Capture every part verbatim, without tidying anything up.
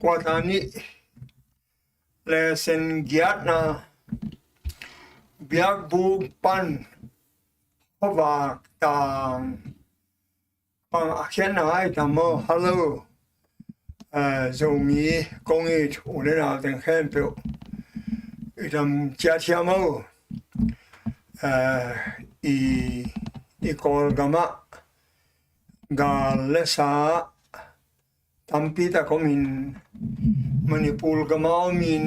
Kuata nih, lesen giatna, biakbuk pan khuavak tang bang a khiatna ai tam maw? Hello. Eh, Zomi kong it u le nau teng khempeuh i tam ciat hiam maw? Eh, i, i Kawlgamah gal le sa tampi tak om in, Manipur gam a om in,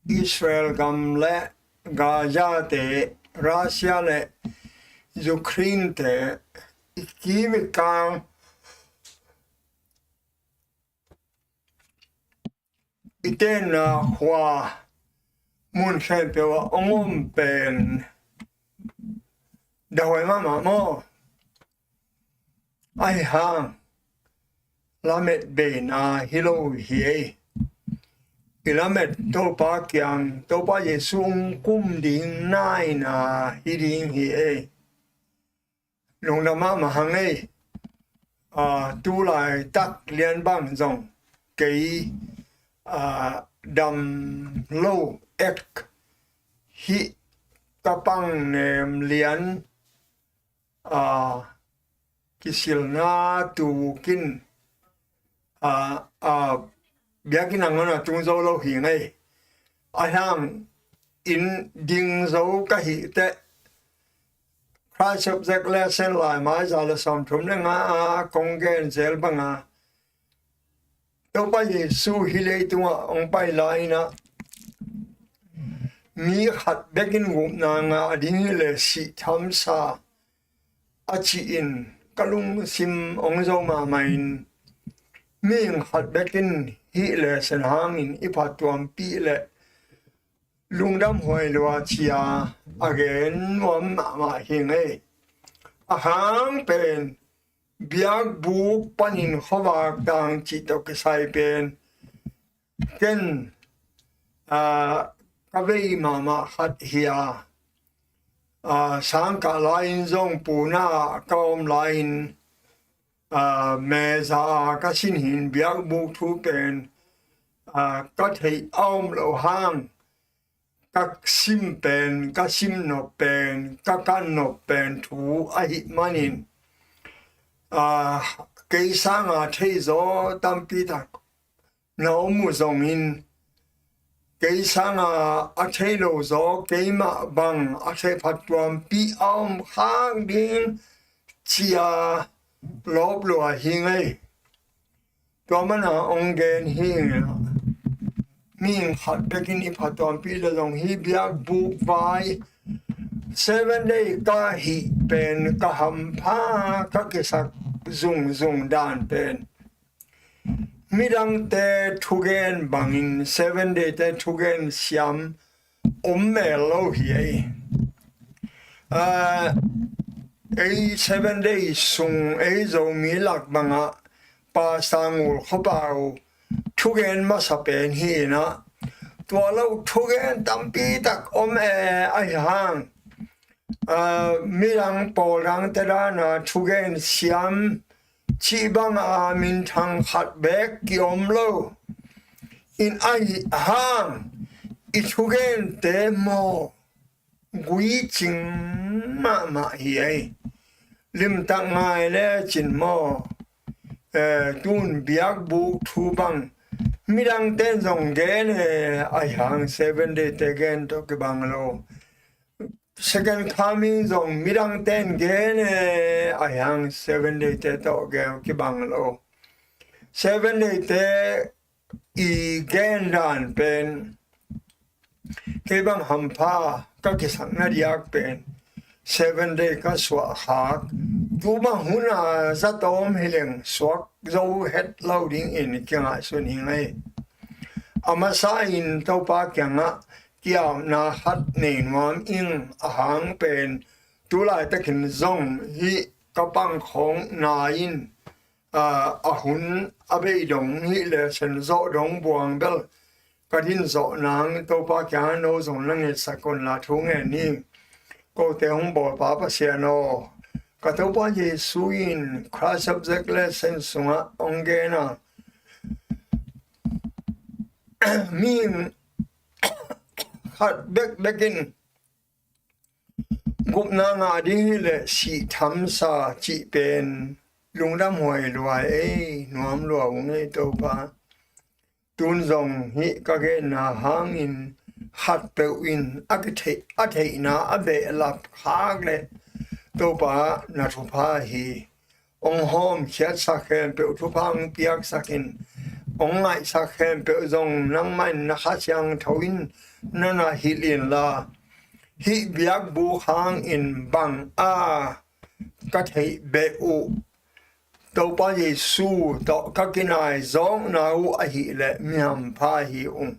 Israel gam le Gaza te, Russia le Ukraine te, i kim i kang, i tenna khua mun khempeuh ah ong om pen dahuai mahmah maw? Ahi hang lamet beina hi lo hi ei. I lamet Topa kiang, Topa Jesu ong kum ding naina hi ding hi ei. Lungdam mahmah hang ei. Ah, tu laitak lian bang zong kei, ah, dam lo ek hi, ka pang nem lian, ah, kisilna tukin, ah, ah, biakinn a ngan a tung zo lo hi ngei. Ahi hang in ding zo ka hih teh, Christ Object Lesson lai mai za le sawmthum le nga a kong gen zel banga, Topa Jesu hih leitungah ong pai lai-in ah, mi khat bekin gupna ngah ding hi leh sih thamsa a ci-in ka lungsim ong zo mahmah in, mi khat bekin hih lesen hangin i phattuampih leh lungdam huai lua ci-a a gen nuam mahmah hi ngei. A hang pen biakbuk panin khuavak tang cih tawh kisai pen ken, ah, ka vei mahmah khat hi a, ah, sangkah lai-in zong Pune ah ka om lai-in, ah, meza a ka sin hi in, biakbuk thu pen, ah, ka theih a om loh hang ka sim pen, ka sim nop pen, ka kan nop pen thu ahih manin, ah, kei sanga thei zaw tampi tak na om uh zongin, kei sanga a thei lo zaw keimah bang a thei phattuampih a om khak ding ci-a lawp lua hi ngei. Tua mana ong gen hi ngei. Mi khat bekin i phattuampih leh zong hih biakbuk vai Seven Day ka hih pen ka hampha, ka kisak zungzung dan pen midangte thugen bangin Seven Day te thugen siam om mel lo hi ei. Ah, ei Seven Day sung ei Zomi lak bangah Pastor Ngul Khua Pa uh thugen masa pen hi in ah, tua lo thugen tampi tak om e. Ahi hang, ah, midang pawl dangte dana thugen siam cih banga minthang khat beek kiom lo in, ahi hang i thugente maw, gui cing mahmah hi ei. Limtak ngai lecin maw, eh, tun biakbuk thu bang midangte in zong gen e, ahi hang Seven Day te gen tawh kibang lo. Second Coming zong midangte in gen e, ahi hang Seven Day te tawh gen kibang lo. Seven Day te i gen dan pen, kei bang hampha ka kisakna diak pen Seven Day ka suah khak. Tuma huna zatawm hi leng suak zo het lo dingin kingaihsun hi ngei. A masa in Topa kiangah kiamna khat nei nuam ing. A hang pen tu laitakin zong hih ka pangkhawng na in, ah, a hun a bei dong hih leh sen zawh dong buang bel ka din zawh nang Topa kiangah no zong na ngetsak un la thu ngen ni. Kote hong bawlpa Pasian aw, ka Topa Jesu in Christ Object Lesson sungah hong gen a, mihing khat bekbek in gupna ngah ding hileh sih thamsa cih pen lungdam huai lua ei, nuam lua ung ei Topa. Tun zong hih ka genna hangin khatpeuh in a kitheih, a theihna a behlap khak leh Topa na thupha hi. Hong hawmkhiatsak khempeuh thupha hong piaksak in, hong ngaihsak khempeuh zong nangmah in na Kha Siangtho in na na hilh inla, hih biakbuk hangin bang a ka theih beh uh Topa Jesu tawh ka kinai zawkna uh ahih leh mi hampha hi ung.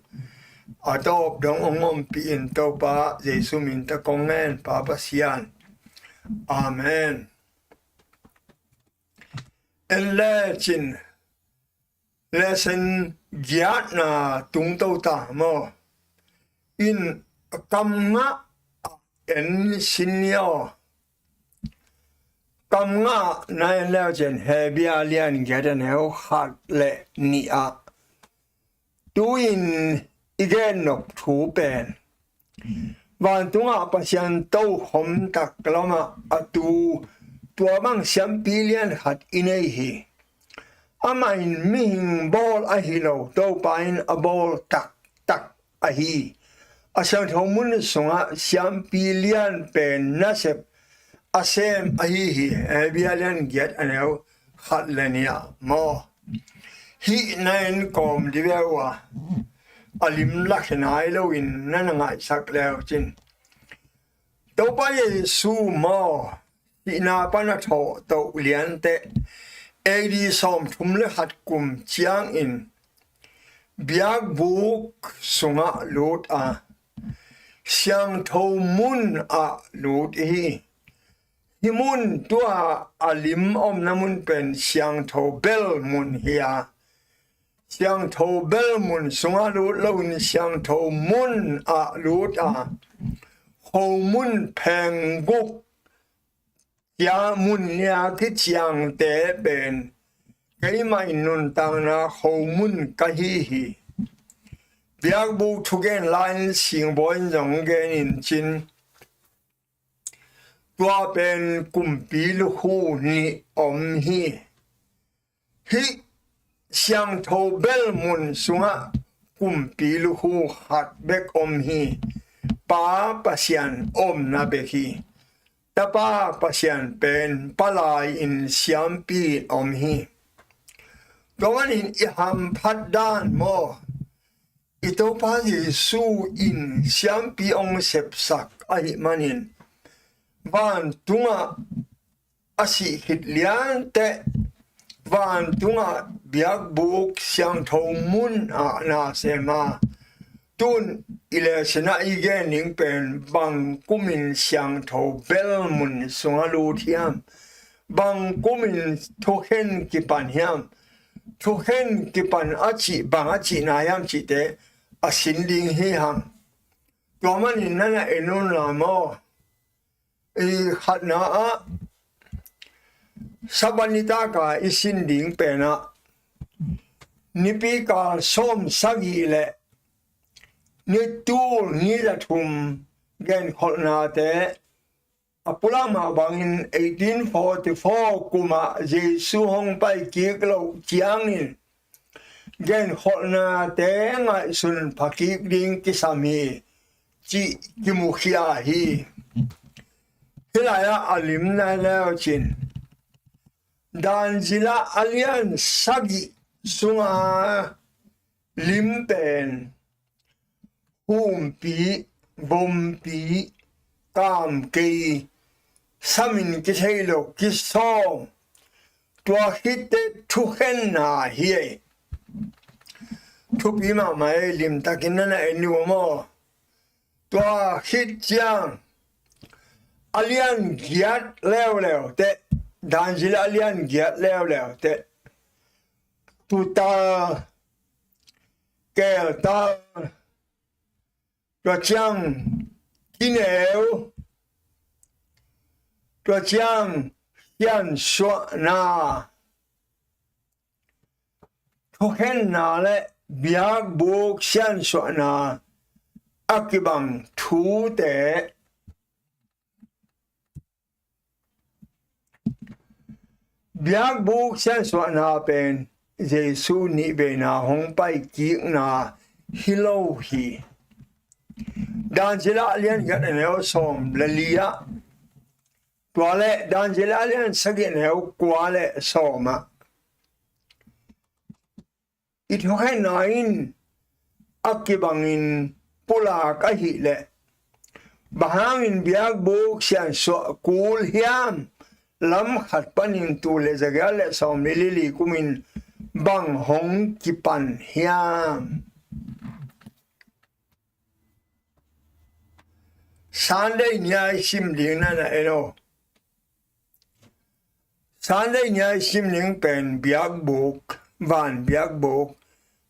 A tawp dong hong ompih in Topa Jesu min tawh kong ngen Pa Pasian. Amen. En lecin lesson giatna tungto ta maw? In kam ngah en sin ni aw. Kam ngah na en lecin Hebru a lian giat a neu khat le nih ah tu-in i gen nop thu pen vantungah Pasian tokhom tak lamah a tu tua bang siampi lian khat i nei hi. Amah in mihing bawl ahi lo, Topa in a bawl taktak ahi. A siangtho mun sungah siampi lian pen nasep a sem ahi hi. Hebru a lian giat a neu khat le nih ah maw? Hih na en kawm di ve uh a, a lim lak hi nai loin na na ngaihsak lecin Topa Jesu maw, sihna pan a thawh toh lianteh A D sawmthum le khat kum ciangin biakbuk sungah lut a, siangtho mun ah lut hi. Hih mun tua a lim omna mun pen siangtho bel mun hi a, siangtho bel mun sungah lut loin siangtho mun ah lut a, khomun pheng guk cia mun nia kiciangte pen keimah in nuntakna khomun ka hi hi. Biakbuk thugen lai-in singbawi in zong gen in cin tua pen kumpi lukhu nih om hi. Hih siangtho bel mun sungah kumpi lukhu khat bek om hi. Pa Pasian omna bek hi. Tapa Pasian pen palai in siampi om hi. Tua manin i hamphat dan maw, i Topa Jesu in siampi hong sepsak ahih manin vantungah a sih khit lianteh vantungah biakbuk siangtho mun ah na sem a, tun i lesson ah i gen ding pen bang kumin siangtho bel mun sungah lut hiam, bang kumin thukhen kipan hiam, thukhen kipan a cih bang a cihna hiam cihte a sin ding hi hang. Tua manin na na en un la maw? I khatna ah Sabbath nitak a i sin ding pen ah nipi kal sawm sagih le nitul ni za thum genkholhnate a pulak mah bangin eighteen forty-four kum ah Jesu hong pai kik loh ciangin genkholhnate ngaihsun pha kik ding kisam hi cih kimukhia hi. Hih lai-ah a lim na en lecin Daniel a lian sagih sunga lim pen humpi, bompi, kamkei, samin kithei lo kisawm, tua khitte thukhenna hi ei. Thupi mahmah ei, limtakin na na en ni uh maw? Tua khit ciang a lian giat leuleu teh, Daniel a lian giat leuleu teh, tutal, keltal, tua ciang kineu, tua ciang siansuahna, thukhenna le biakbuk siansuahna a kibang thute. Biakbuk siansuahna pen Jesu nihveina hong paikikna hi lo hi. Dancila a lian giat a neu sawm le li ah, tua le Dancila a lian sagih a neu kua le sawm ah, i thukhenna in a kibangin pulak ahih leh, bang hangin biakbuk siansuah kul hiam? Lam khat panin tul le zagiat le sawm le li kumin bang hong kipan hiam? Sunday ni-a i sim ding na na en aw. Sunday ni-a i sim ding pen biakbuk, van biakbuk.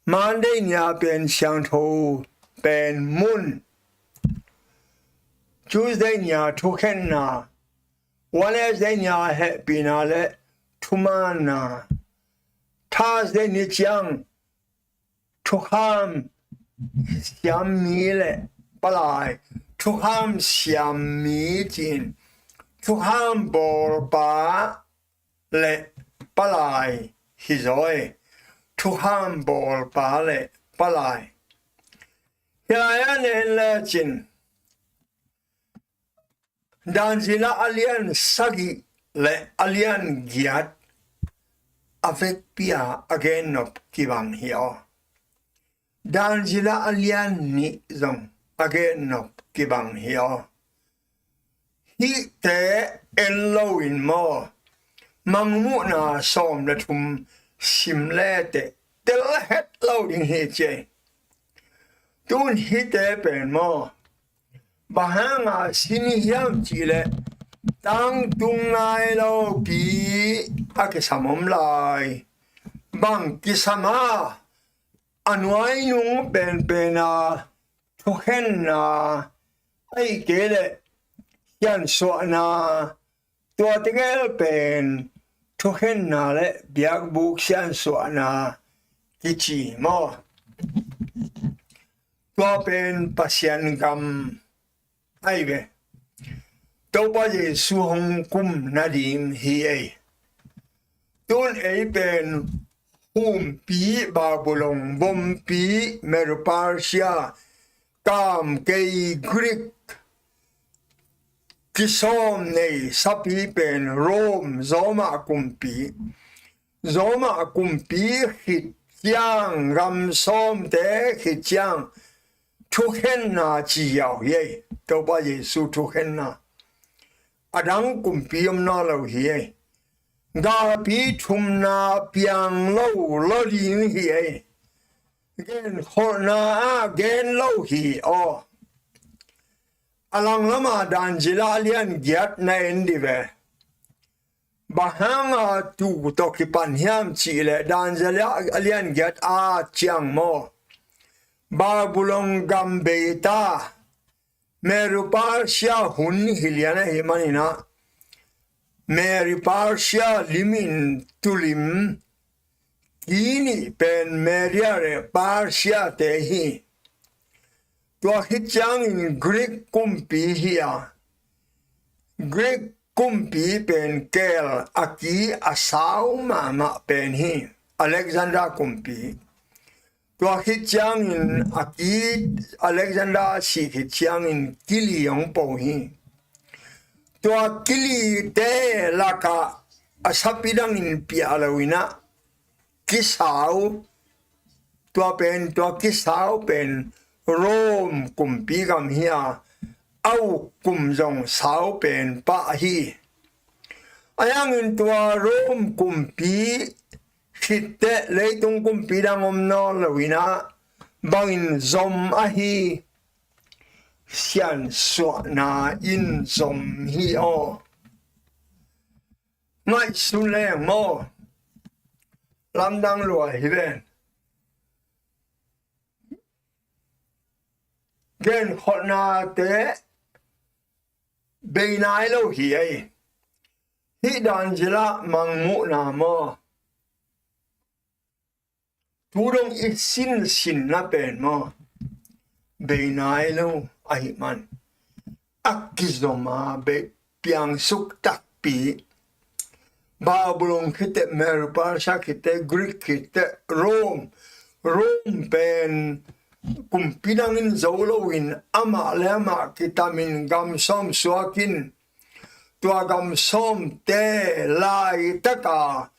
Monday ni-a pen siangtho pen mun. Tuesday ni-a thukhenna. Wednesday ni-a hehpihna le thumaanna. Thursday ni ciang thukham siammi le palai, thukham siammi cin, thukham bawlpa le palai hi zaw e. Thukham bawlpa le palai. Hi lai-ah nen lecin Dancila a lian sagih le a lian giat a vekpi-a a gennop kibang hi aw. Dancila a lian nih zong a gennop kibang hi aw. Hihte en loin maw, Mangmuhna sawm le thum sim leteh tel het lo ding hi ci ei. Tun hihte pen maw, bang hanga sin hiam cihleh tangtung nai lopi a kisam om lai. Bang kisam a, a nuainung penpena thukhenna, ahih kei leh siansuahna, tua tegel pen thukhenna le biakbuk siansuahna kici maw? Tua pen Pasian gam ahi ve. Topa Jesu hong kum nading hi ei. Tun ei pen humpi Babylon, vompi Medo-Persia, kamkei Greek, kisawm nei sapi pen Rome, Roma kumpi. Roma kumpi khit ciang, gam sawmte khit ciang thukhenna ci ziau hi ei. Topa Jesu thukhenna. A dang kumpi om nawn lo hi ei. Galpi thumna piang lo lo ding hi ei. Genkholhna ah gen lo hi aw. A langlama Dancila a lian giat na en dih ve. Bang hanga tu tawh kipan hiam cihleh Dancila a lian giat a ciang maw, Babylon gam beita, Medo-Persia hun hi lian ahih maninah, Medo-Persia limin tulim kinih pen Media le Persia te hi. Tua khit ciangin Greek kumpi hi a, Greek kumpi pen keel a ki a sau mahmah pen hi, Alexander kumpi. Tua khit ciangin a ki, Alexander sih khit ciangin kili hong po hi. Tua kilite lakah a sapi dangin piah loinah kisau, tua pen, tua kisau pen Rome kumpi gam hi a, a uk kum zong sau pen pah hi. A hangin tua Rome kumpi khitteh leitung kumpi dang om nawn loinah bangin zom ahi, siansuahna in zom hi aw. Ngaihsun leng maw, lamdang lua hi ven. Genkholhnate bei nai lo hi ei. Hih Dancila Mangmuhna maw, Tu dong i sin sinna pen maw, bei nai lo ahih man, a kizom a bei piangsuk takpi. Babylon khit teh, Medo Persia khit teh, Greek khit teh, Rome, Rome pen kumpi dang in zo loin amah le amah kitamin gam sawm suakin, tua gam sawmte laitaka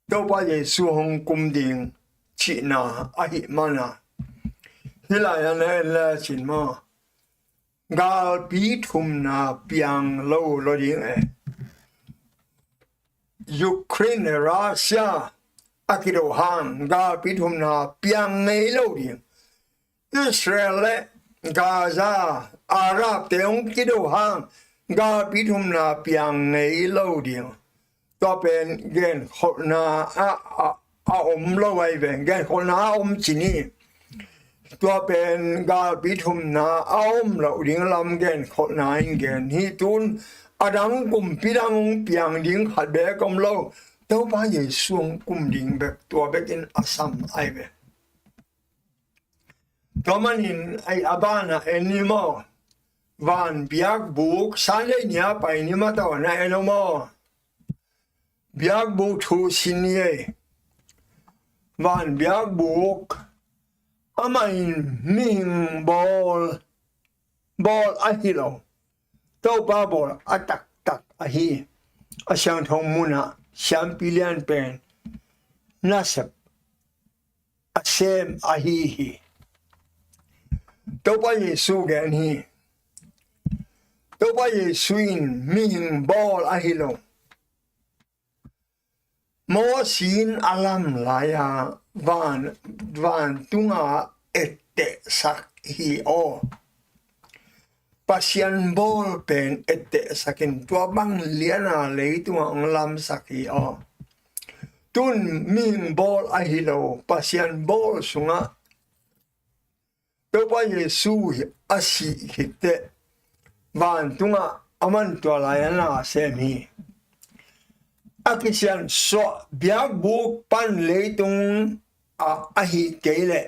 Topa Jesu hong kum ding cihna ahih mana, hih lai-ah na en lecin maw, galpi thumna piang lo lo ding e. Ukraine le Russia a kido hang galpi thumna piang ngei lo ding. Israel le Gaza, Arab te hong kido hang galpi thumna piang ngei lo ding. Tua pen genkholhna a, a, a om lo ahi ve, genkholhna a om ci ni. Tua pen galpi thumna a om lo ding lam genkholhna in gen hi. Tun a dang kumpi dang hong piang ding khat bek om lo. Topa Jesu hong kum ding bek, tua bekin a sam ahi ve. Tua manin a banah en ni maw, van biakbuk, Sunday ni-a pai ni maw, tua na en aw maw. Biakbuk thu sin ni ei. Van biakbuk, amah in mihing bawl, bawl ahi lo, Topa bawl a taktak ahi. A siangtho munah siampi lian pen nasep a sem ahi hi. Topa Jesu gen hi. Topa Jesu in mihing bawl ahi lo, Mosi in a lam lai-a van, vantunga ettehsak hi aw. Pasian bawl pen ettehsakin tua bang liana leitunga hong lamsak hi aw. Tun mihing bawl ahi lo, Pasian bawl sungah Topa Jesu hi a sih khit teh, vantungah a man tua lai-a na sem hi. A kisiansuah biakbuk pan leitung ah ahih kei leh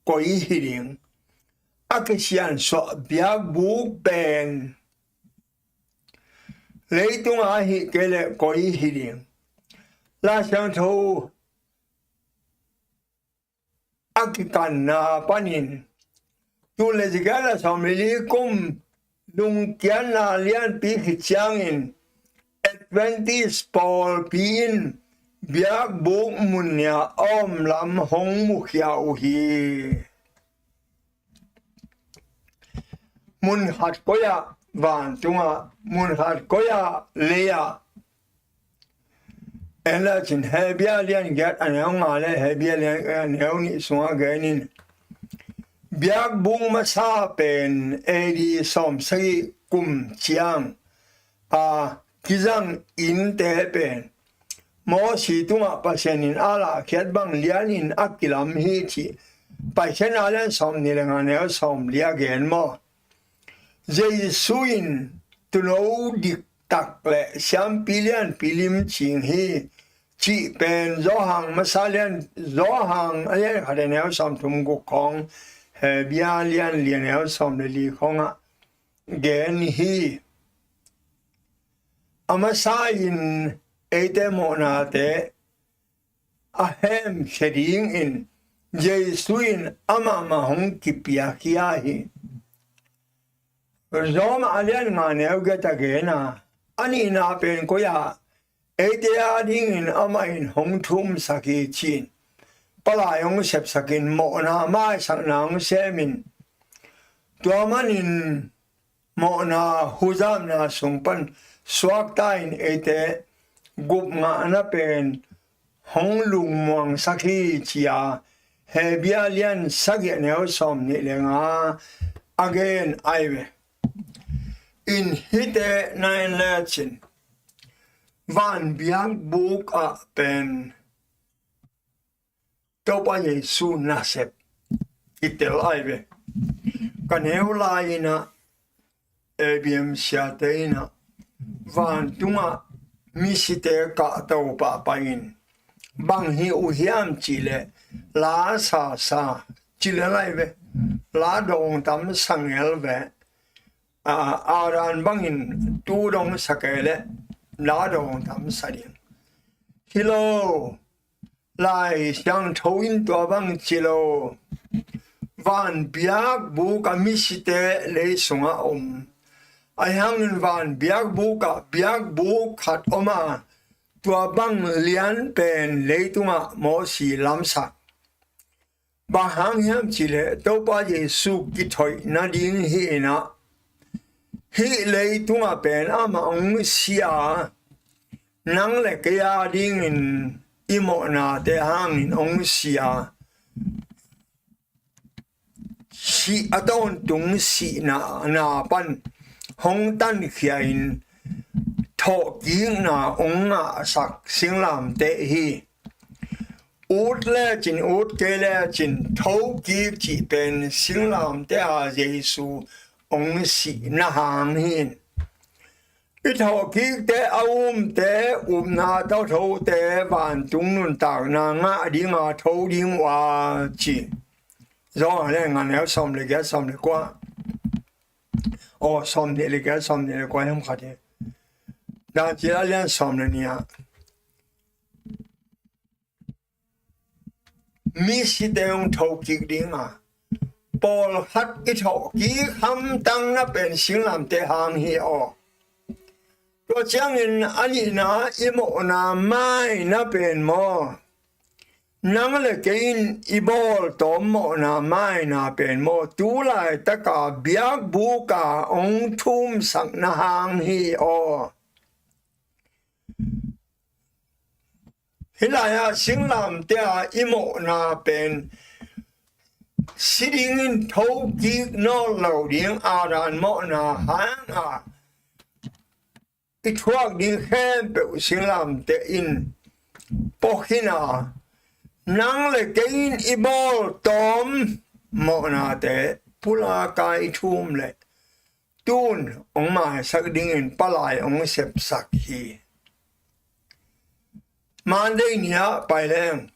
koi hi ding. A kisiansuah biakbuk pen leitungah ahih kei leh koi hi ding. Lai Siangtho a kikanna panin tul le za giat le sawm le li kum lungkiatna lianpi khit ciangin Adventist pawlpi in biakbuk mun nih a om lam hong mukhia uh hi. Mun khat koi-ah, vantungah, mun khat koi-ah, lei-ah. En lecin Hebru lian giat a neu nga le Hebru lian a neu nih sungah genin biakbuk masa pen A D sawm sagih kum ciang a kizang innte pen Mosi tungah Pasian in a lahkhiat bang lianin a kilam hi cih Paikhiatna lian sawm nih le nga neu sawm li a gen maw. Jesu in tuuno diktak le siampi lianpi limcing hi cih pen Johan masa lian, Johan a lian khat a neu sawm thum guk khawng, Hebru lian li a neu sawm le li khawngah gen hi. A masa in eite mawhnate a hemkhia dingin Jesu in amah mah hong kipia khia hi. Rom a lian nga neu giat a gen a, a nihna pen koi-ah eite a dingin amah in hong thumsak hi ci-in palai hong sepsakin mawhna maisakna hong semin tua manin mawhna huzamna sung pan suakta in eite gupngahna pen hong lungmuangsak hi ci-a Hebru lian sagih a neu sawm nih le nga a gen ahi ve. In hihte na en lecin van biakbuk ah pen Topa Jesu nasep kitel ahi ve. Ka neu lai-inah A B M siate inah vantungah misite kahto pahpah in bang hi uh hiam cih leh, la sa sa, ci le lai ve, la dawng tam sa ngel ve. A, Adam bangin tu dawng sa kei leh la dawng tam sa ding. Hi lo, Lai Siangtho in tua bang ci lo. Van biakbuk ah misite lei sungah om. Ahi hangin van biakbuk ah biakbuk khat om a, tua bang lian pen leitungah Mosi lamsak. Bang hang hiam cih leh Topa Jesu kithoih nading hi in ah, hih leitungah pen amah hong si a, nang le kei a dingin i mawhnate hangin hong si a, sih a tawntung sihna, na pan hong tankhia in thawhkikna hong ngahsak singlamteh hi. Ut lecin, ut kei lecin, thokik cih pen singlamteh a Jesu hong sihna hang hi. I thawhkikte, a umte, upna tawthote vantung nuntakna ngah dinga tho ding uh a ci. Zawng a le nga neu sawm le giat, sawm le kua. Aw, sawm nih le giat, sawm nih le kua hiam khat hi. Dan ci a lian sawm le nih ah misite hong thokik ding a, pawlkhat i thawhkik hamtang na pen singlamteh hang hi aw. Tua ciangin a nihna i mawhna maina pen maw, nang le kei in i bawl tawm mawhna maina pen maw, tu laitaka biakbuka hong thumsakna hang hi aw. Hih lai-ah singlamteh a i mawhna pen si dingin thokik nawn lo ding, Adam mawhna hangah i thuak ding khempeuh singlamteh in pawkhin a, nang le kei in i bawl tawm mawhnate pulaka i thum leh tun hong maisak dingin palai hong sepsak hi. Monday ni-ah pai leng,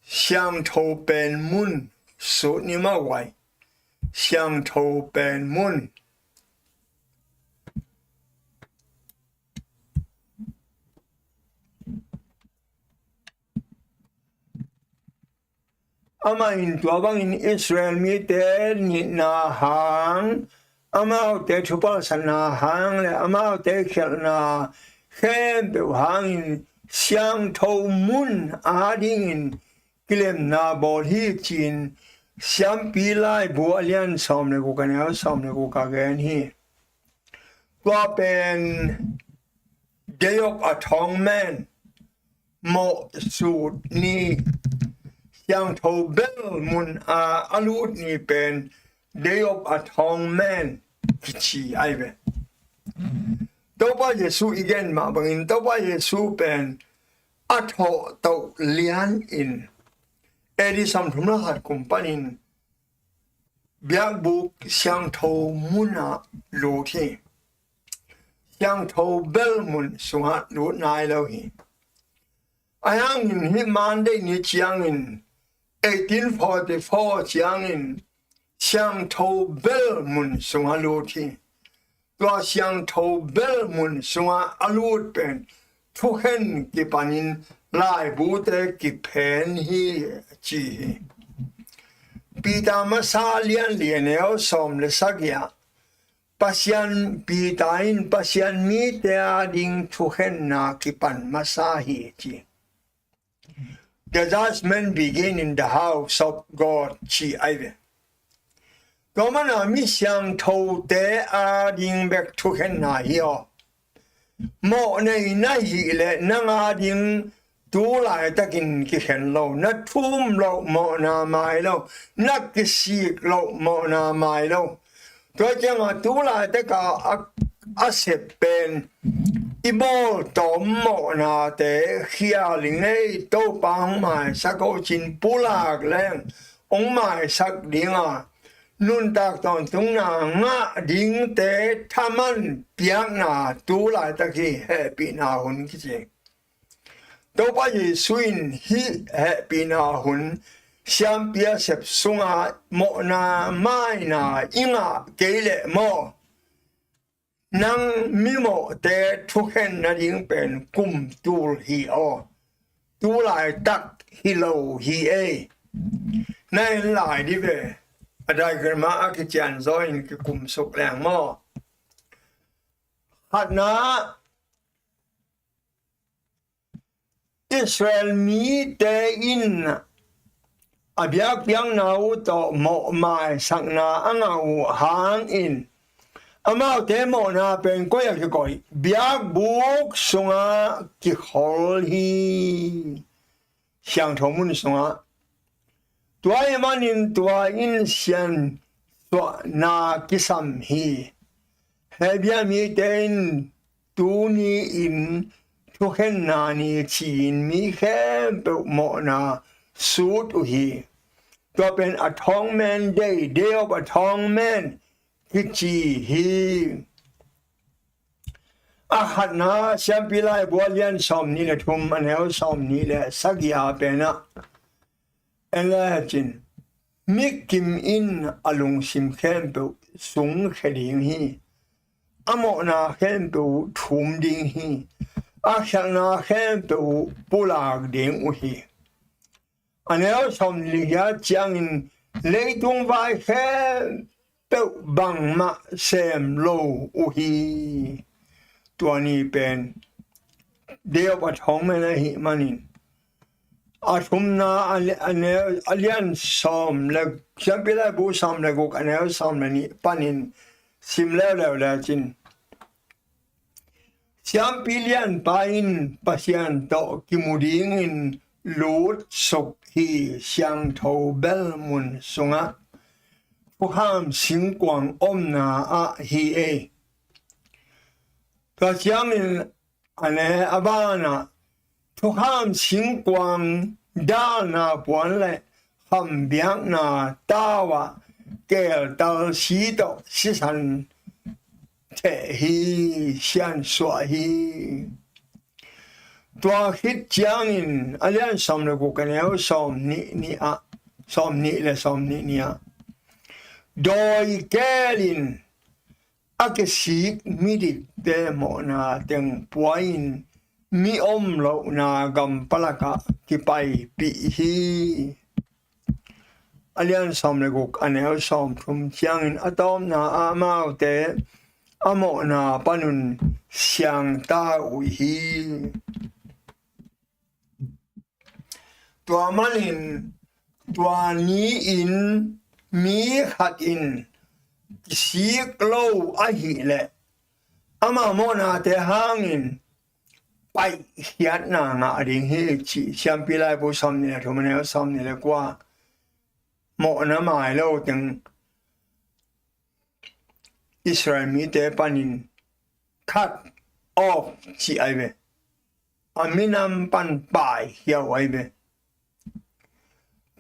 siangtho pen mun sut ni mah uh ai. Siangtho pen mun. Amah in tua bangin Israel mite nihna hang, amaute thupalsatna hang le amaute khialhna khempeuh hangin siangtho mun adingin kilemna bawl hi ci-in Siampi Laibu a lian sawm le guk a neu sawm le guk ah gen hi. Tua pen Day of Atonement, mawhsut ni, siangtho bel mun a a lut ni pen Day of Atonement kici ai ve. Topa Jesu i gen mah bangin Topa Jesu pen a thawhtoh lian in A D sawmthum le khat kum panin biakbuk siangtho munah lut hi. Siangtho bel mun sungah lut nai lo hi. Ahi hangin hih Monday ni ciangin, eighteen forty-four ciangin siangtho bel mun sungah lut hi. Tua siangtho bel mun sungah a lut pen thukhen kipanin laibute kiphen hi ci hi. Peter masa lian li a neu sawm le sagih ah Pasian, Peter in Pasian mite ading thukhenna kipan masa hi ci. The judgment begin in the house of God ci ai ve. Tua mana mi siangthote ading bek thukhenna hi aw. Mawh nei na hih leh nang ading tu laitakin kikhen lo, na thum loh mawhna mai lo, na kisik loh mawhna mai lo. Tua ciangah tu laitaka a, a sep pen i bawl tawm mawhnate khial i ngei, Topa hong maisak o cin pulak leng hong maisak dinga nuntak tawntungna ngah dingte thaman piakna tu laitak hi, hehpihna hun kici. Topa Jesu in hih hehpihna hun siampi a sep sungah mawhna maina i ngah kei leh maw, nang mimawhte thukhen nading pen kum tul hi aw. Tu laitak hi lo hi ei. Na en lai di ve. A diagram ah a kician zaw in kikum suk leng maw. Khatna, Israel mite in a biakpiakna uh tawh mawh maisakna a ngah uh hangin amaute mawhna pen koi a kikoih? Biakbuk sungah kikhol hi. Siangtho mun sungah. Tua ahih manin tua in siansuahna kisam hi. Hebru mite in tuni in thukhenna ni ci-in mi khempeuh mawhna sut uh hi. Tua pen Atonement Day, Day of Atonement kici hi. A khatna, Siampi Laibu a lian sawmnih le thum, a neu sawmnih le sagih a pen ah en le cin, mi kim in a lungsim khempeuh sungkhia ding hi. A mawhna khempeuh thum ding hi. A khialhna khempeuh pulak ding uh hi. A neu sawmnih le giat ciangin leitung vai khempeuh bangmah sem lo uh hi. Tua ni pen Day of Atonement ahih manin a thumna a li-, a neu, a lian sawm le, Siampi Laibu sawm le guk, a neu sawm le nih panin sim leuleu le cin, Siampi lianpa in Pasian tawh kimu dingin lutsuk hi. Siangtho bel mun sungah thukham singkuang omna ah hi ei. Tua ciangin a ne a banah thukham singkuang dalna puan le khambiakna tau ah keltal si tawh sisan theh hi, siansuah hi. Tua khit ciangin a lian sawm le guk, a neu sawmnih nih ah, sawmnih le sawmnih nih ah, dawi kelin a kisik midikte mawhna teng pua-in mi om lohna gam palakah kipaipih hi. A lian sawm le guk, a neu sawm thum ciangin a tawpna ah amaute a mawhna panun siangta uh hi. Tua manin tua ni-in mi khat in kisik lo ahih leh ama mawhnate hangin paihkhiatna ngah ding hi, cih Siampi Laibu sawmnih le thum, a neu sawmnih le kua. Mawhna mai lo teng Israel mite panin cut off cih ahi ve. A minam pan paikhia uh ahi ve.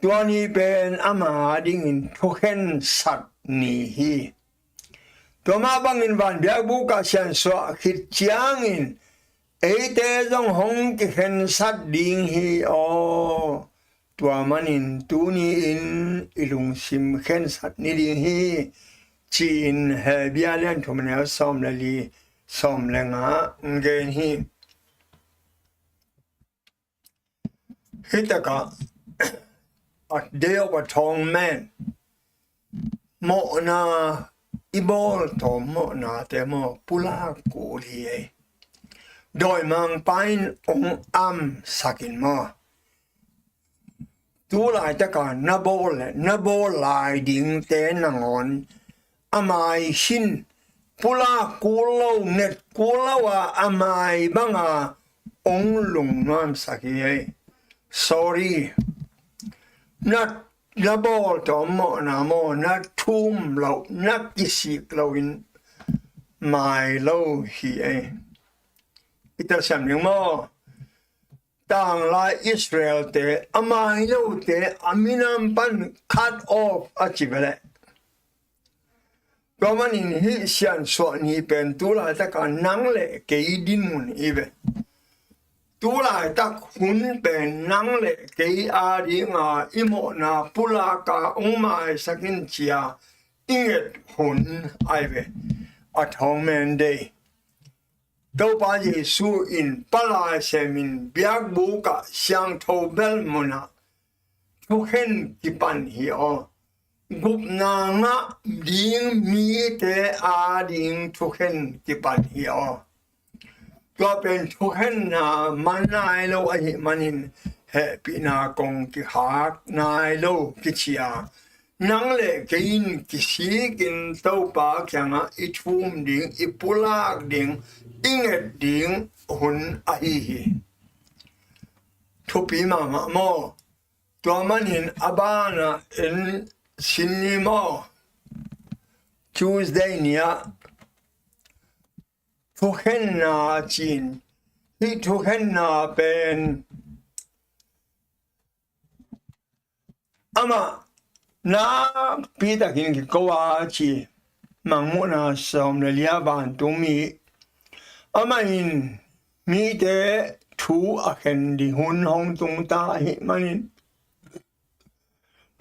Tua ni pen ama dingin thukhensat ni hi. Tua mah bangin vanbiakbuk ah siansuah khit ciangin eite zong hong kikhensat ding hi aw. Tua manin tuni-in i lungsim khensat ni ding hi, ci-in Hebru a lian thum, a neu sawm le li, sawm le nga ah gen hi. Hih takah a Day of Atonement, mawhna i bawl tawm mawhnate maw, pulak kul hi ei. Dawimangpa in hong amsak in maw, tu laitaka na bawl le na bawl lai dingte nangawn a mai khin pulak kul lo, net kul lo a, a mai banga hong lungnuamsak hi ei. Sorry. Na, na bawl tawm mawhna maw, na thum loh, na kisik lohin mai lo hi ei. I telsiam ding maw? Tanglai Israelte, a mai lote, a minam pan cut off a ci ve leh. Tua manin hih siansuah ni pen tu laitaka nang le kei dinmun hi ve. Tu laitak hun pen nang le kei adinga i mawhna pulaka hong maisak in ci-a i nget hun ahi ve. Atonement Day. Topa Jesu in palai semin biakbukah siangtho bel munah thukhen kipan hi aw. Gupna ngah ding mite ading thukhen kipan hi aw. Tua pen thukhenna man nai lo ahih manin hehpihna kong kikhak nai lo kici a, nang le kei in kisikin Topa kiangah i thum ding, i pulak ding, i nget ding hun ahi hi. Thupi mahmah maw? Tua manin a banah en sin ni maw? Tuesday ni-ah thukhenna cin, hih thukhenna pen amah nakpitakin kiko a ci. Mangmuhna sawm le li-ah vantungmi, amah in mite thu a khen ding hun hong tungta ahih manin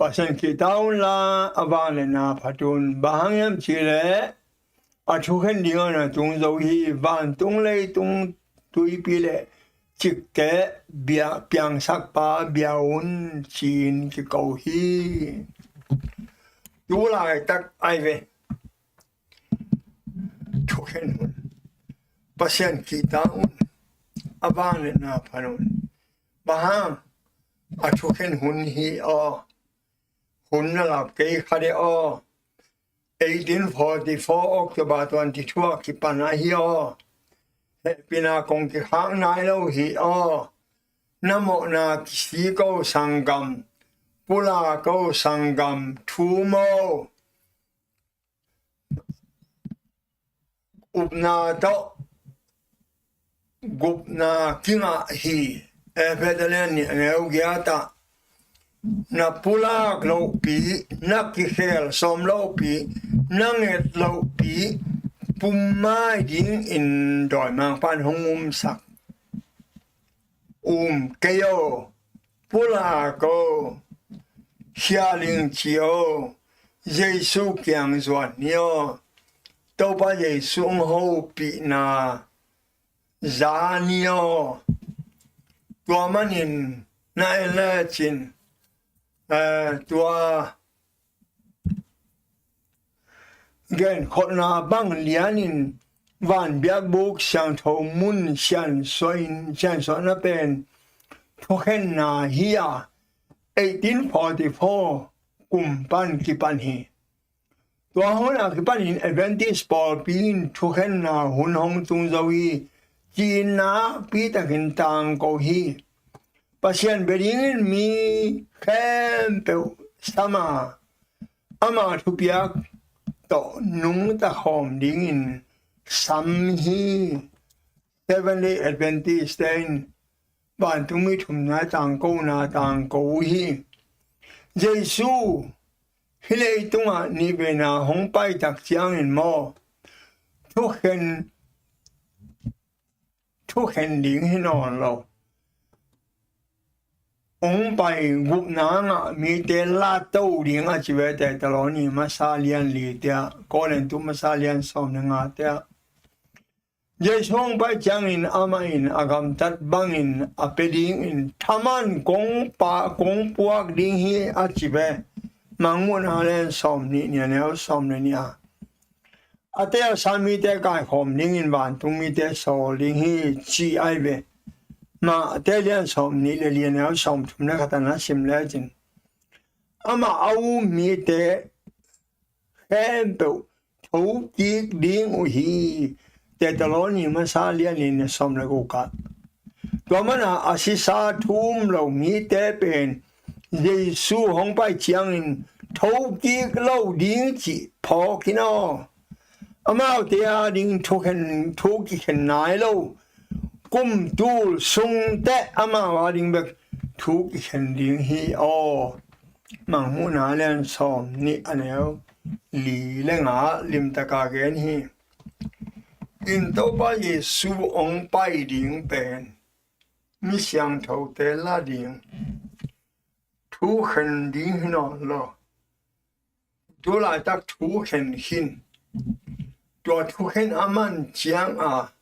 Pasian kihta unla a van le na phat un. Bang hang hiam cihleh a thukhen ding a na tung zo hi. Vantung leitung tuipi le cikte bia, piangsakpa bia un ci-in kiko hi. Tu laitak ahi ve. Thukhen hun. Pasian kihta un. A van le na phat un. Bang hang? A thukhen hun hi aw. Hun na lap kei kha de aw. Eighteen forty-four October twenty-two a kipan ahi aw. Hehpihna kong kikhak nai lo hi aw. Na mawhna kisi ko sanggam, pulak ko sanggam, thum aw. Upna tawh gupna kingah hi. Efesa lian nih a neu giat ah, na pulak lohpi, na kikhel sawm lohpi, na nget lohpi pum mai dingin dawimangpa'n hong umsak um kei aw, pulak aw, khia ling ci aw, Jesu kiang zuan ni aw, Topa Jesu hong hopihna za ni aw. Tua manin na en lecin, eh, tua genkholhna bang lianin van biakbuk siangtho mun siansuah in, siansuahna pen thukhenna hi a, eighteen forty-four kum pan kipan hi. Tua hun a kipanin Adventist pawlpi in thukhenna hun hong tung zo hi, ci-in nakpitakin tangko hi. Pasian bia dingin mi khempeuh sam a, ama thupiak tawh nungta khawm dingin sam hi. Seventh Day Adventist-te in vantungmi thumna tangkona tangko uh hi. Jesu hih leitungah nihveina hong paitak ciangin maw, thukhen, thukhen ding hi nawn lo. Hong pai gupna ngah mite latto ding a ci ve. Thesalonika masa lian lite ah, Korintu masa lian sawm le ngate ah. Jesu hong pai ciangin amah in a gamtat bangin a pia dingin thaman kong pa, kong puak ding hi a ci ve. Mangmuhna lian sawm nih, nih a neu sawm le nih ah. A teelsa mite kaikhawm dingin vantung mite sawl ding hi ci ahi ve. Mate lian sawm nih le li a neu sawm thum le khat ah na sim lecin, amah a um mite khempeuh thokik ding uh hi. Thesalonika masa lian nih, nih sawm le guk ah. Tua mana a sisa thu um lo mite pen Jesu hong pai ciangin thokik lo ding cih phawk in aw. Amaute ading thukhen, thu kikhen nai lo. Kum tul sungteh amau ading bek thu kikhen ding hi aw. Mangmuhna lian sawm nih a neu li le nga limtaka gen hi. In Topa Jesu hong pai ding pen mi siangthote la ding, thukhen ding hi nawn lo. Tu laitak thukhen khin, tua thukhen a man ciang a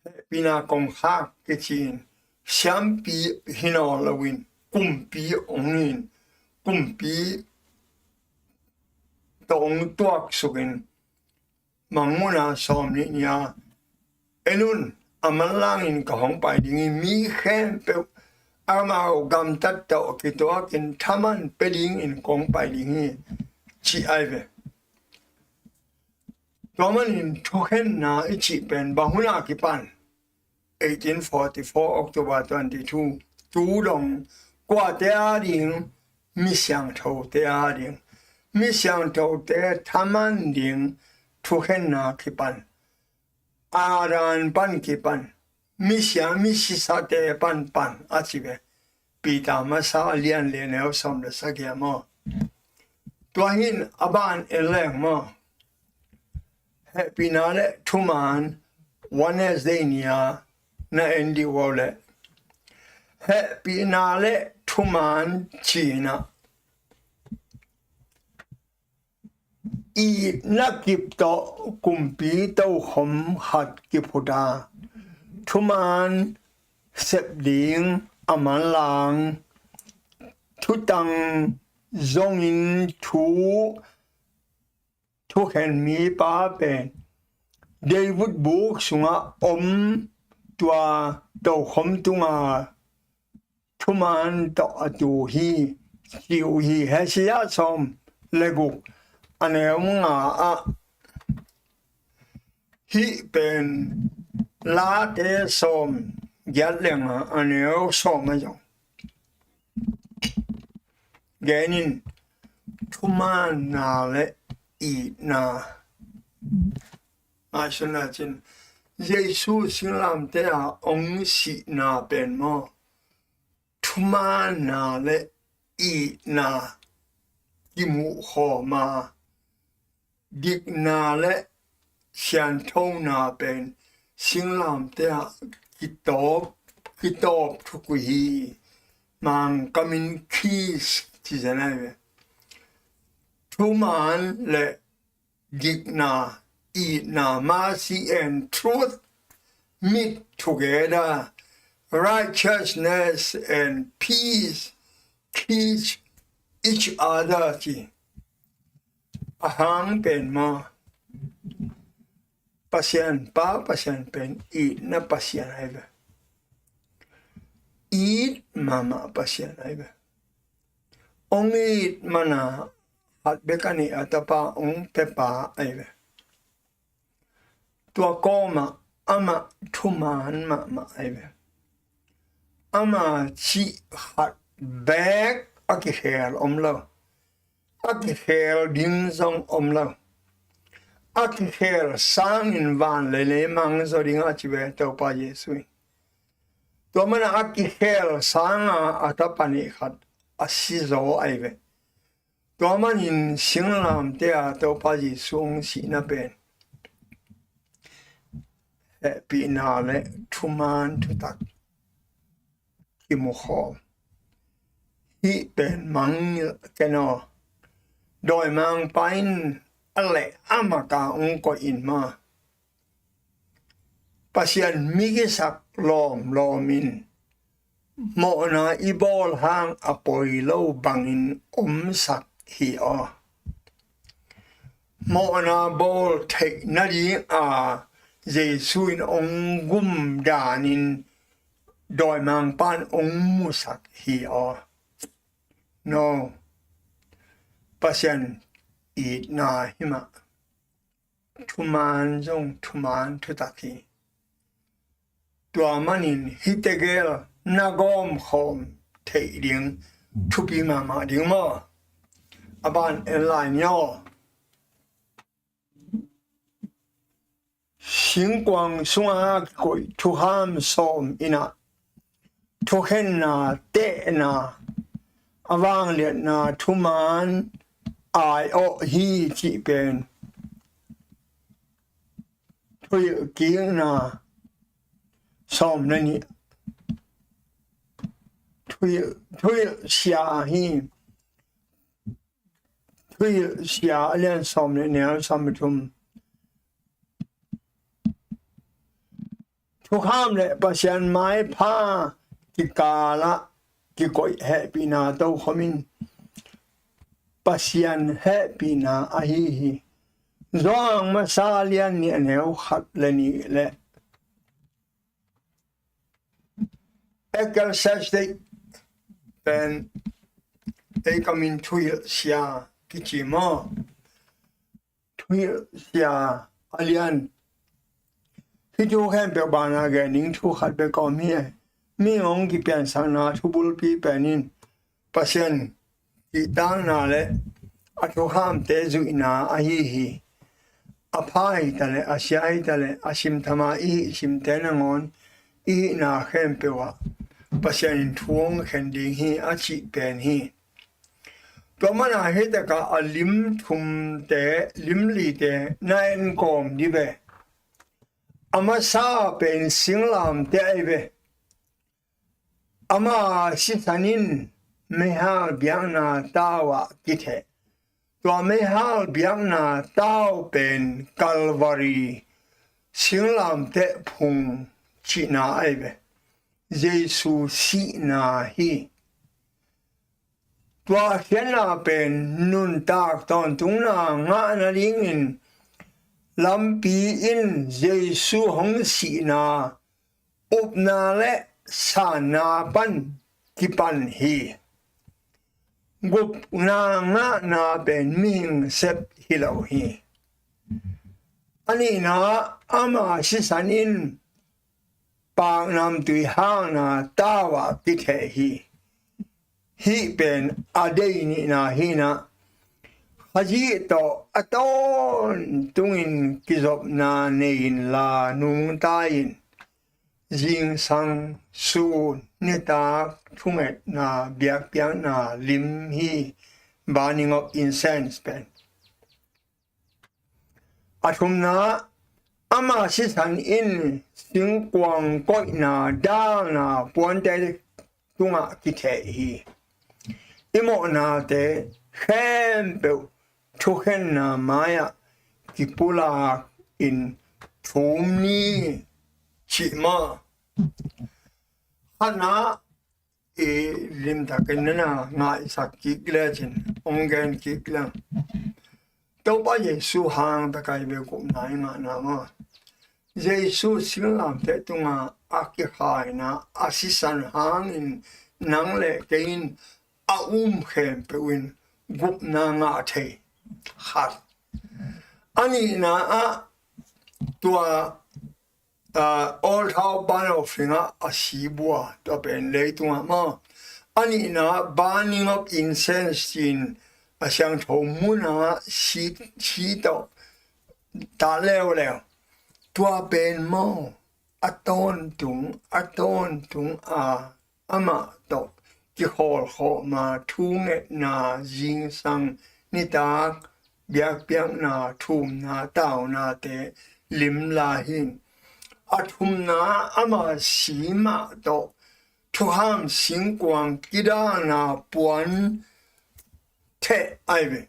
hehpihna kongkhak kici in, siampi hi nawn loin kumpi hong in, kumpi tawh hong tuaksukin, Mangmuhna sawm nih ni-a, "En un, a manlangin ka hong pai ding hi, mi khempeuh amau gamtat tawh kituakin thaman pia dingin kong pai ding hi," ci ahi ve. Tua manin thukhenna i cih pen bang hun a kipan? Eighteen forty-four, October twenty-two. Tu dong kuate a ding? Mi siangthote a ding. Mi siangthote thaman ding thukhenna kipan. Adam pan kipan. Mi siang, mi sisate pan pan a ci ve. Peter masa a lian li, a neu sawm le sagih maw. Tua hi-in a ban en leng maw. Hehpihna le thuman, Wednesday ni-a na en dih uh leh, hehpihna le thuman ci-in ah, itna kip tawh kumpi tokhom khat kiphut a, thuman sep ding a manlang thutang zongin thu thukhen mipa pen David buk sungah om tua tokhom tunga thuman tawh a tu hi, ci uh hi. Hesaya sawm le guk, a neu nga ah, hih pen Late sawm giat le nga, a neu sawm a zong gen in, thumanna le itna. Ngaihsun na cin, Jesu singlamteh a hong sihna pen maw, thumanna le itna kimuh khawm a, dikna le sianthona pen singlamteh ah kitawp, kitawp thuk uh hi. Mangkam in kiss ci zen ahi ve. Thuman le dikna, itna, mercy and truth meet together, righteousness and peace kiss each other ci. A hang pen maw, Pasian Pa, Pasian pen itna Pasian ahi ve. It mahmah Pasian ahi ve. Hong it mana khat bek a nih a, Tapa hong pia pa ahi ve. Tua kawmah amah thuman mahmah ahi ve. Ama cih khat bek a kikhel om lo. A kikhel ding zong om lo. A kikhel sangin van le leimang zaw ding a ci ve Topa Jesu in. Tua mana a kikhel sanga a tapa nih khat a si zaw ahi ve. Tua manin singlamteh a Topa Jesu hong sihna pen hehpihna le thuman thutak kimukhawm. Hih pen mangngilh ken aw. Dawimangpa in a leh a maka hong koih in maw, Pasian mi kisak lawmlawm in mawhna i bawl hang a poi lo bangin omsak hi aw. Mawhna bawl theih nading a Jesu in hong gum danin dawimangpa in hong musak hi aw. No. Pasian itna hi mah. Thuman zong thuman thutak hi. Tua manin hih tegel na gawmkhawm theih ding thupi mahmah ding maw. A ban en lai ni aw. Singkuang sunga kikoih thukham sawm in ah thukhenna, tehna, a vangliatna thuman aiawh hi cih pen Thuhilhkikna sawm le nih thuhilh, thuhilh sia hi. Thuhilh sia a lian sawm le neu sawm le thum. Thukham le Pasian maipha kikalah kikoih hehpihna tokhom in Pasian hehpihna ahi hi. Johan masa lian nih a neu khat le nih le Ecclesiastes pen ei kamin thuhilh sia kici maw? Thuhilh sia a lian. Hih thu khempeuh banah gen ding thu khat bek om hi. Mihing hong kipiansakna thubulpi pen in Pasian kihtakna le a thukhamte zuihna ahi hi. A pha hi ta le, a sia hi ta le, a simthama i hih simte nangawn i hihna khempeuh ah Pasian in thu hong khen ding hi a cih pen hi. Tua mana hih takah a lim thumte, lim lite na enkawm dih ve. A masa pen singlamteh ahi ve. Ama sisan in meihal biakna tau ah kitheh. Tua meihal biakna tau pen Calvary singlamteh phung cihna ahi ve. Jesu sihna hi. Tua khiatna pen nuntak tawntungna ngahna dingin lampi in Jesu hong sihna upna le sanna pan kipan hi. Gupna ngahna pen mihing sep hi lo hi. A nihna ama sisan in paknamtui halna tau ah kitheh hi. Hih pen a dei nihna hi-in ah Khazih tawh a tawntungin kizopna nei inla nungta in zingsang sun nitak thungetna biakpiakna lim hi. Burning of incense pen. A thumna, ama sisan in singkuang koihna dalna puante tungah kitheh hi. I mawhnate khempeuh thukhenna mai-ah kipulak in thum ni cih maw? Khatna i limtakin na na ngaihsak kik lecin hong gen kik leng. Topa Jesu hang bek ahi ve gupna i ngahna maw? Jesu singlamteh tungah a kikhaina a sisan hangin nang le kei in a um khempeuh in gupna ngah thei. Khat. A nihna ah tua ah, altar burnt offering ah a si bua, tua pen leitungah maw? A nihna burning of incense ci-in a siangtho munah si, si tawh ta leuleu. Tua pen maw? A tawntung, a tawntung a amah tawh kikhawlkhawm a thungetna zingsang nitak biakpiakna thumna taunate lim lai hi. A thumna ama si mah tawh thukham singkuang kidalna puan theh ahi ve.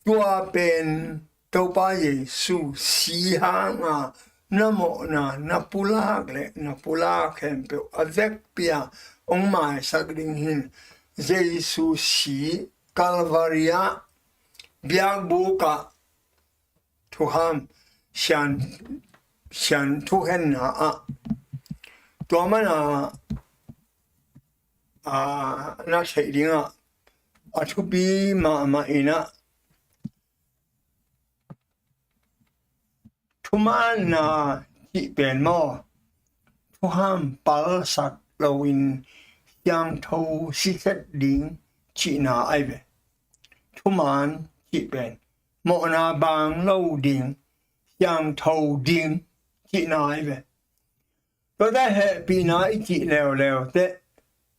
Tua pen Topa Jesu si hanga na mawhna na pulak le na pulak khempeuh a vekpi-a hong maisak ding hi. Jesu si Calvary ah biakbuk ah thukham sian, sian thukhenna ah tua mana a na theih dingah a thupi mahmah in ah thumaanna cih pen maw? Thukham palsak loin siangtho siset ding cihna ahi ve. Thumaan cih pen mawhna baang lo ding, siangtho ding cihna ahi ve. Tuate hehpihna i cih leuleu teh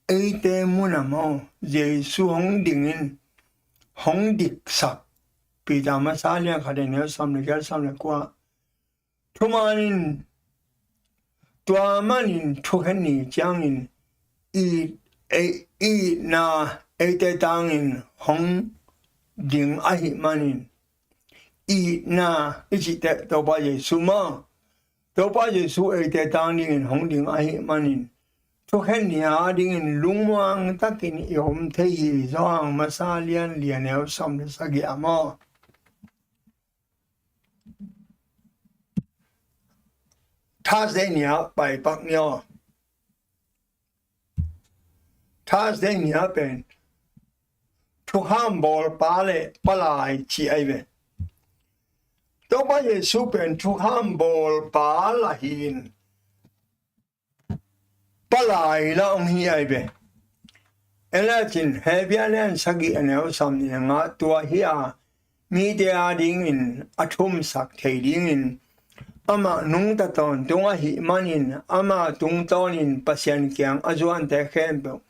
eite munah maw Jesu hong dingin hong diksak. Peter masa lian khat a neu sawm le giat, sawm le kua. Thumaan in tua manin thukhen ni ciangin it ei itna eite tangin hong ding ahih manin, itna i cih teh Topa Jesu maw? Topa Jesu eite tang dingin hong ding ahih manin, thukhen ni a dingin lungmuang takin i om thei hi. Johan masa lian li a neu sawm le sagih a maw? Thursday ni a paipak ni aw. Thursday ni a pen thukham bawlpa le palai ci ahi ve. Topa Jesu pen thukham bawlpa la hi in, palai la hong hi ahi ve. En le cin, Hebru lian sagih a neu sawm ni le nga, tua hi a, mite a dingin a thumsak thei dingin amah nungta tawntung ahih manin, ama tungtawnin Pasian kiang a zuante khempeuh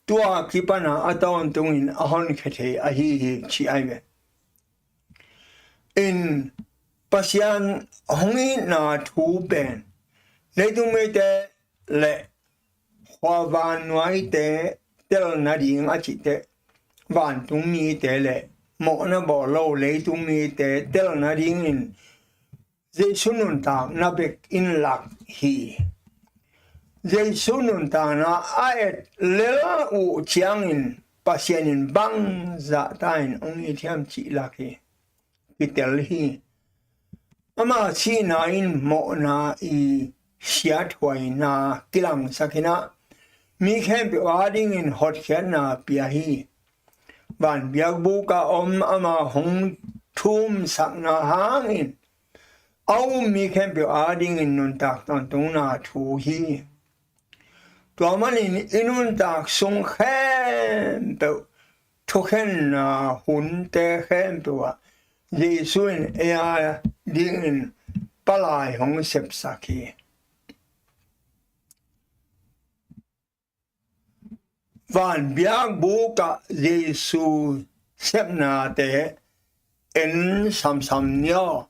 tua kipana a tawntungin a honkhia thei ahi hi, ci ahi ve. In, Pasian hong itna thu pen leitung mite le khua vannuaite tel nading a cih teh, vantung mite le mawhna bawl lo leitung mite tel nadingin Jesu nuntakna bek in lak hi. Jesu nuntakna a et lel uh ciangin Pasian in bangzah ta in hong it hiam cih lak hi. Kitel hi. Ama sihna in mawhna i siathuaina kilangsak in ah, mi khempeuh a dingin hotkhiatna pia hi. Van biakbuk ah om ama hong thumsakna hangin a um mi khempeuh a dingin nuntak tawntungna thu hi. Tua manin i nuntak sung khempeuh, thukhenna hunte khempeuh ah Jesu in ei a dingin palai hong sepsak hi. Van biakbuk ah Jesu sepnate en samsam ni aw.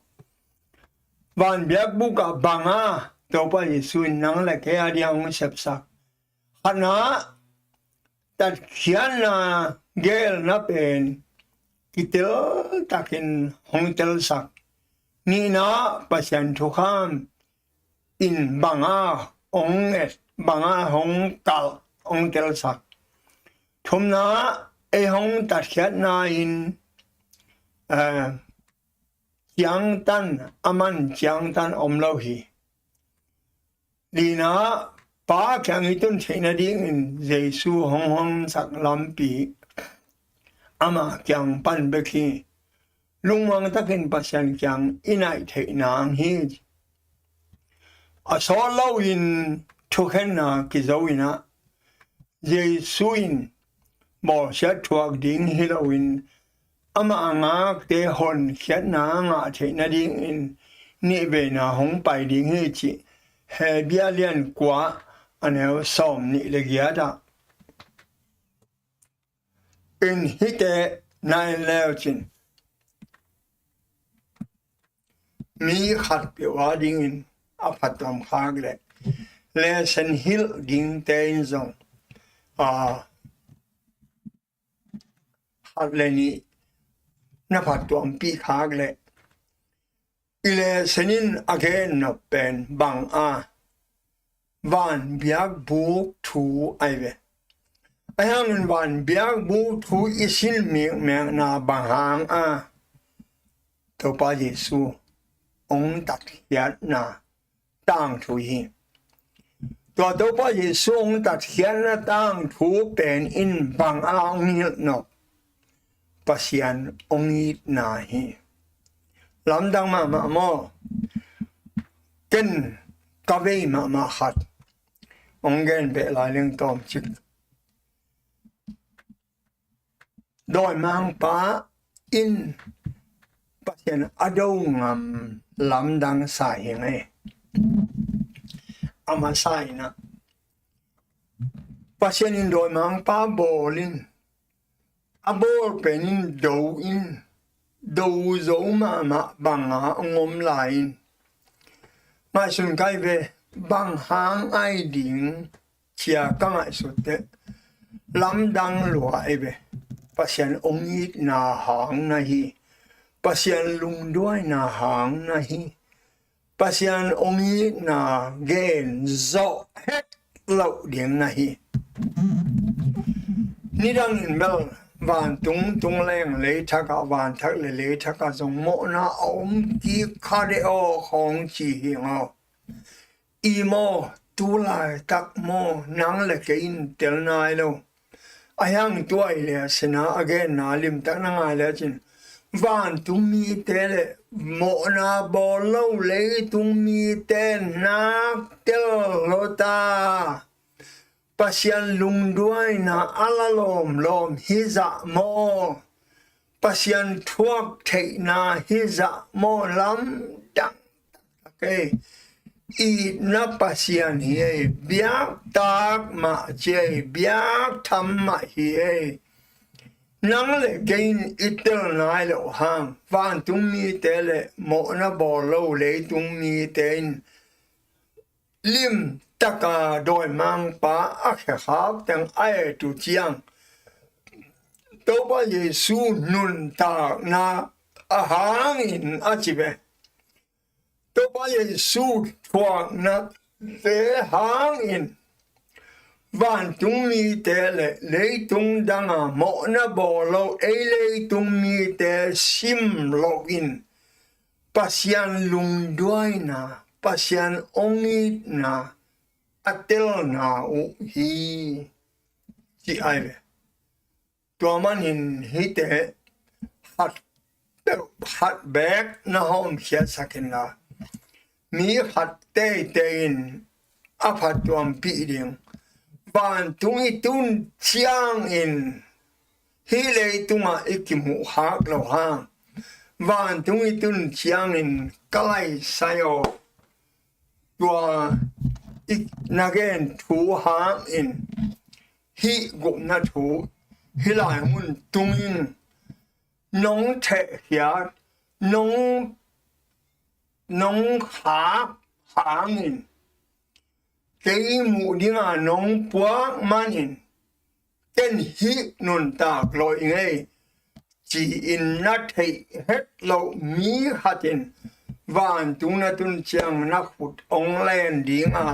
Van biakbuk ah bang a Topa Jesu in nang le kei a ding hong sepsak? Khatna, tatkhiatna gelna pen kitel takin hong telsak. Nihna, Pasian thukham in bang a hong et, bang a hong kalh, hong telsak. Thumna, ei hong tatkhiatna in, eh, ciangtan, a man ciangtan om lo hi. Lina, Pa kiang i tun theih nadingin Jesu hong honsak lampi amah kiang pan bek hi. Lungmuang takin Pasian kiang i naih theih nang hi. A sawt loin thukhenna kizo in ah, Jesu in bawlsiat thuak ding hi loin, amah a ngakte honkhiatna a ngah theih nadingin nihveina hong pai ding hi, cih Hebru lian kua, a neu sawm nih le giat ah. In hihte na en leucin, mi khatpeuh a dingin a phattuam khak leh, lesson hilh dingte in zong, a, khat le nih na phattuampih khak leh, i lesson in a gen nop pen bang a, van biakbuk thu ahi ve. Ahi hangin van biakbuk thu i sin mikmekna bang hang a, Topa Jesu hong tatkhiatna tangthu hi. Tua Topa Jesu hong tatkhiatna tangthu pen in bang a hong hilh nop? Pasian hong itna hi. Lamdang mahmah maw? Ken ka vei mahmah khat hong gen beh lai leng tawmcik. Dawimangpa in Pasian a do ngam lamdang sa hi ngei. A masa in ah, Pasian in dawimangpa bawl in, a bawl pen in do in, do zo mahmah bang a hong om lai in, ngaihsun kai ve, bang hang ai ding cia ka ngaihsut teh, lamdang lua ei ve. Pasian ong itna hang na hi. Pasian lungduaina hang na hi. Pasian ong itna gen zawh het loh ding na hi. Nidangin bel vantung tung leng leithakah, vanthak le leithakah zong mawhna a om kik kha de aw khawng ci hi ngaw. I maw, tu laitak maw, nang le kei in tel nai lo. A hiang tuai le a sina a genna limtak na ngai le cin, vantung mite le mawhna bawl lo leitung mite nak tel lo ta. Pasian lungduaina a la lawmlawm hi zah maw? Pasian thuak theihna hi zah maw? Lamdang taktak ei. Itna Pasian hi ei. Biak tak mah ci ei. Biak tham mah hi ei. Nang le kei in i tel nai loh hang, vantung mite le mawhna bawl lo leitung mite in limtaka dawimangpa a khekhap teng a et uh ciang, Topa Jesu nuntakna a hangin a ci ve. Topa Jesu thuaknate hangin vantung mite le leitung danga mawhna bawl lo ei leitung mite sim loin Pasian lungduaina, Pasian ong itna a telna uh hi, ci ai ve. Tua manin hihte khat peuh khat beek na hawmkhiatsak inla, mi khat teitei in a phattuampih ding, vantung i tun ciangin hih leitungah i kimuh khak lo hang, vantung i tun ciangin ka laisai aw, tua i na gen thu hangin hih gupna thu hih lai mun tungin nong thehkhiat, nong, nong khak hangin kei muh dinga nong puak manin ken hih nuntak lawh i ngei ci-in na theih het loh mi khatin vantung na tun ciang na khut ong len dinga,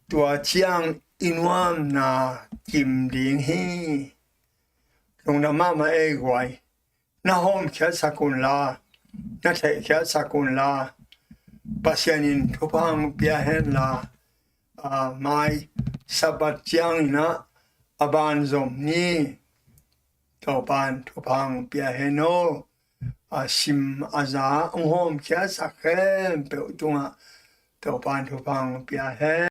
tua ciang i nuamna kim ding hi. Lungdam mahmah ei guai. Na hawmkhiatsak unla, na theihkhiatsak unla, Pasian in thupha hong pia henla, a, mai Sabbath ciangin ah a banzom ni Topan thupha hong pia hen aw. A sim a za hong hawmkhiatsak khempeuh tungah Topan thupha hong pia hen.